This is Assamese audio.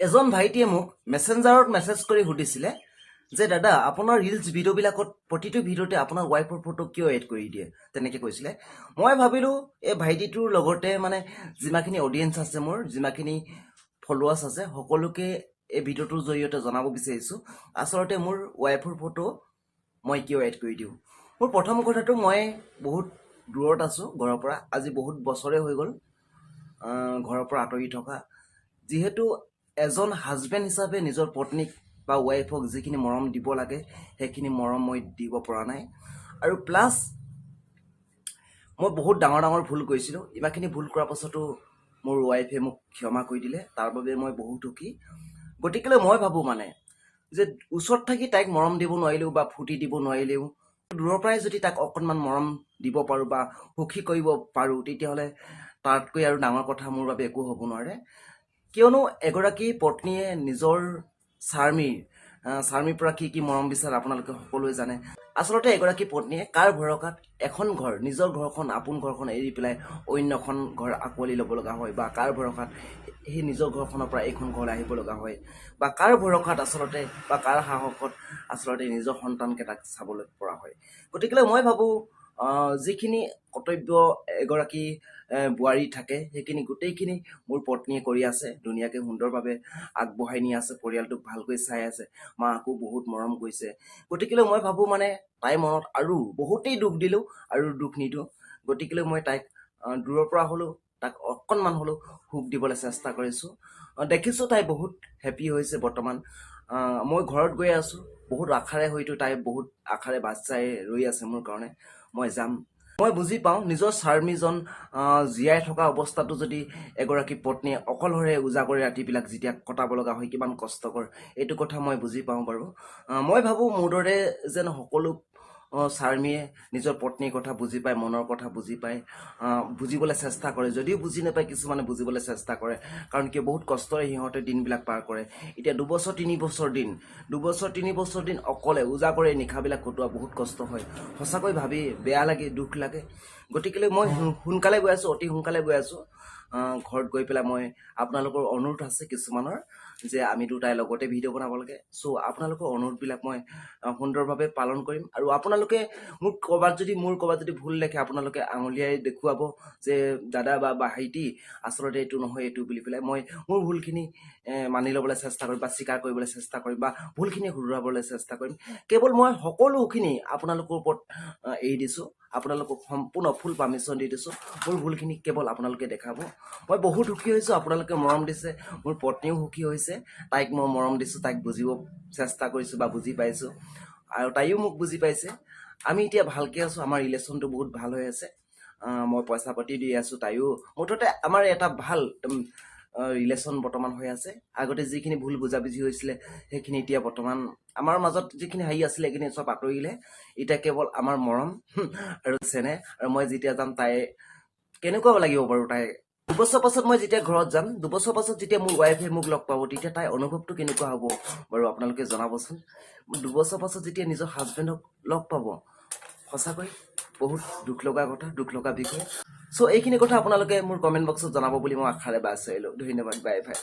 এজন ভাইটিয়ে মোক মেছেঞ্জাৰত মেছেজ কৰি সুধিছিলে যে দাদা, আপোনাৰ ৰিলচ ভিডিঅ'বিলাকত প্ৰতিটো ভিডিঅ'তে আপোনাৰ ৱাইফৰ ফটো কিয় এড কৰি দিয়ে, তেনেকৈ কৈছিলে। মই ভাবিলোঁ এই ভাইটিটোৰ লগতে মানে যিমানখিনি অডিয়েঞ্চ আছে মোৰ, যিমানখিনি ফলোৱাৰ্ছ আছে, সকলোকে এই ভিডিঅ'টোৰ জৰিয়তে জনাব বিচাৰিছোঁ আচলতে মোৰ ৱাইফৰ ফটো মই কিয় এড কৰি দিওঁ। মোৰ প্ৰথম কথাটো, মই বহুত দূৰত আছোঁ ঘৰৰ পৰা। আজি বহুত বছৰে হৈ গ'ল ঘৰৰ পৰা আঁতৰি থকা। যিহেতু এজন হাজবেণ্ড হিচাপে নিজৰ পত্নীক বা ৱাইফক যিখিনি মৰম দিব লাগে, সেইখিনি মৰম মই দিব পৰা নাই। আৰু প্লাছ মই বহুত ডাঙৰ ডাঙৰ ভুল কৰিছিলোঁ। ইমানখিনি ভুল কৰাৰ পাছতো মোৰ ৱাইফে মোক ক্ষমা কৰি দিলে, তাৰ বাবে মই বহুত সুখী। গতিকেলৈ মই ভাবোঁ মানে যে ওচৰত থাকি তাইক মৰম দিব নোৱাৰিলেও বা ফূৰ্তি দিব নোৱাৰিলেও, দূৰৰ পৰাই যদি তাক অকণমান মৰম দিব পাৰোঁ বা সুখী কৰিব পাৰোঁ, তেতিয়াহ'লে তাতকৈ আৰু ডাঙৰ কথা মোৰ বাবে একো হ'ব নোৱাৰে। কিয়নো এগৰাকী পত্নীয়ে নিজৰ স্বামীৰ পৰা কি কি মৰম বিচাৰে, আপোনালোকে সকলোৱে জানে। আচলতে এগৰাকী পত্নীয়ে কাৰ ভৰসাত এখন ঘৰ, নিজৰ ঘৰখন, আপোন ঘৰখন এৰি পেলাই অন্য এখন ঘৰ আঁকোৱালি ল'ব লগা হয়, বা কাৰ ভৰসাত সেই নিজৰ ঘৰখনৰ পৰা এইখন ঘৰলৈ আহিব লগা হয়, বা কাৰ ভৰসাত আচলতে বা কাৰ সাহসত আচলতে নিজৰ সন্তানকেইটাক চাবলৈ পৰা হয়। গতিকেলৈ মই ভাবোঁ যিখিনি কৰ্তব্য এগৰাকী বোৱাৰী থাকে, সেইখিনি গোটেইখিনি মোৰ পত্নীয়ে কৰি আছে। ধুনীয়াকৈ সুন্দৰভাৱে আগবঢ়াই নি আছে, পৰিয়ালটোক ভালকৈ চাই আছে, মাকো বহুত মৰম কৰিছে। গতিকেলৈ মই ভাবোঁ মানে তাইৰ মনত আৰু বহুতেই দুখ দিলোঁ আৰু দুখ নিদিওঁ। গতিকেলৈ মই তাইক দূৰৰ পৰা হ'লেও তাক অকণমান হ'লেও সুখ দিবলৈ চেষ্টা কৰিছোঁ। দেখিছোঁ তাই বহুত হেপী হৈছে বৰ্তমান। মই ঘৰত গৈ আছোঁ বহুত আশাৰে, হয়তো তাই বহুত আশাৰে বাট চাই ৰৈ আছে মোৰ কাৰণে, মই যাম। মই বুজি পাওঁ, নিজৰ স্বামীজন জীয়াই থকা অৱস্থাতো যদি এগৰাকী পত্নীয়ে অকলশৰে উজাগৰে ৰাতিবিলাক যেতিয়া কটাব লগা হয়, কিমান কষ্টকৰ, এইটো কথা মই বুজি পাওঁ বাৰু। মই ভাবোঁ মোৰ দৰে যেন সকলো স্বামীয়ে নিজৰ পত্নীৰ কথা বুজি পায়, মনৰ কথা বুজি পায়, বুজিবলৈ চেষ্টা কৰে। যদিও বুজি নাপায়, কিছুমানে বুজিবলৈ চেষ্টা কৰে। কাৰণ কিয়, বহুত কষ্টৰে সিহঁতে দিনবিলাক পাৰ কৰে। এতিয়া 2 বছৰ 3 বছৰ দিন, 2 বছৰ 3 বছৰ দিন অকলে উজাগৰে নিশাবিলাক কটোৱা বহুত কষ্ট হয়। সঁচাকৈ ভাবি বেয়া লাগে, দুখ লাগে। গতিকেলৈ মই সোনকালে গৈ আছোঁ, অতি সোনকালে গৈ আছোঁ। ঘৰত গৈ পেলাই মই আপোনালোকৰ অনুৰোধ আছে কিছুমানৰ যে আমি দুটাই লগতে ভিডিঅ' বনাব লাগে। চ' আপোনালোকৰ অনুৰোধবিলাক মই সুন্দৰভাৱে পালন কৰিম। আৰু আপোনালোকে মোক ক'ৰবাত যদি মোৰ ক'ৰবাত যদি ভুল দেখে, আপোনালোকে আঙুলিয়াই দেখুৱাব যে দাদা বা ভাইটি, আচলতে এইটো নহয়, এইটো বুলি পেলাই। মই মোৰ ভুলখিনি মানি ল'বলৈ চেষ্টা কৰিম বা স্বীকাৰ কৰিবলৈ চেষ্টা কৰিম বা ভুলখিনি শুধৰাবলৈ চেষ্টা কৰিম। কেৱল মই সকলোখিনি আপোনালোকৰ ওপৰত এৰি দিছোঁ। আপোনালোকক সম্পূৰ্ণ ফুল পাৰ্মিশ্যন দি দিছোঁ। মোৰ ভুলখিনি কেৱল আপোনালোকে দেখাব। মই বহুত সুখী হৈছোঁ, আপোনালোকে মৰম দিছে। মোৰ পত্নীও সুখী হৈছে। তাইক মই মৰম দিছোঁ, তাইক বুজিব চেষ্টা কৰিছোঁ বা বুজি পাইছোঁ আৰু তাইও মোক বুজি পাইছে। আমি এতিয়া ভালকৈ আছোঁ, আমাৰ ৰিলেশ্যনটো বহুত ভাল হৈ আছে। মই পইচা পাতি দি আছোঁ, তাইও। মুঠতে আমাৰ এটা ভাল ৰিলেশ্যন বৰ্তমান হৈ আছে। আগতে যিখিনি ভুল বুজাবুজি হৈছিলে, সেইখিনি এতিয়া বৰ্তমান আমাৰ মাজত যিখিনি হেৰি আছিলে, সেইখিনি চব আঁতৰিলে। এতিয়া কেৱল আমাৰ মৰম আৰু চেনেহ। আৰু মই যেতিয়া যাম, তাই কেনেকুৱা লাগিব বাৰু? তাই 2 বছৰ পাছত মই যেতিয়া ঘৰত যাম, 2 বছৰ পাছত যেতিয়া মোৰ ৱাইফে মোক লগ পাব, তেতিয়া তাইৰ অনুভৱটো কেনেকুৱা হ'ব বাৰু, আপোনালোকে জনাবচোন। 2 বছৰ পাছত যেতিয়া নিজৰ হাজবেণ্ডক লগ পাব, সঁচাকৈ বহুত দুখ লগা কথা, দুখ লগা বিষয়। চ' এইখিনি কথা আপোনালোকে মোৰ কমেণ্ট বক্সত জনাব বুলি মই আশাৰে বাট চাইলোঁ। ধন্যবাদ, বাই বাই।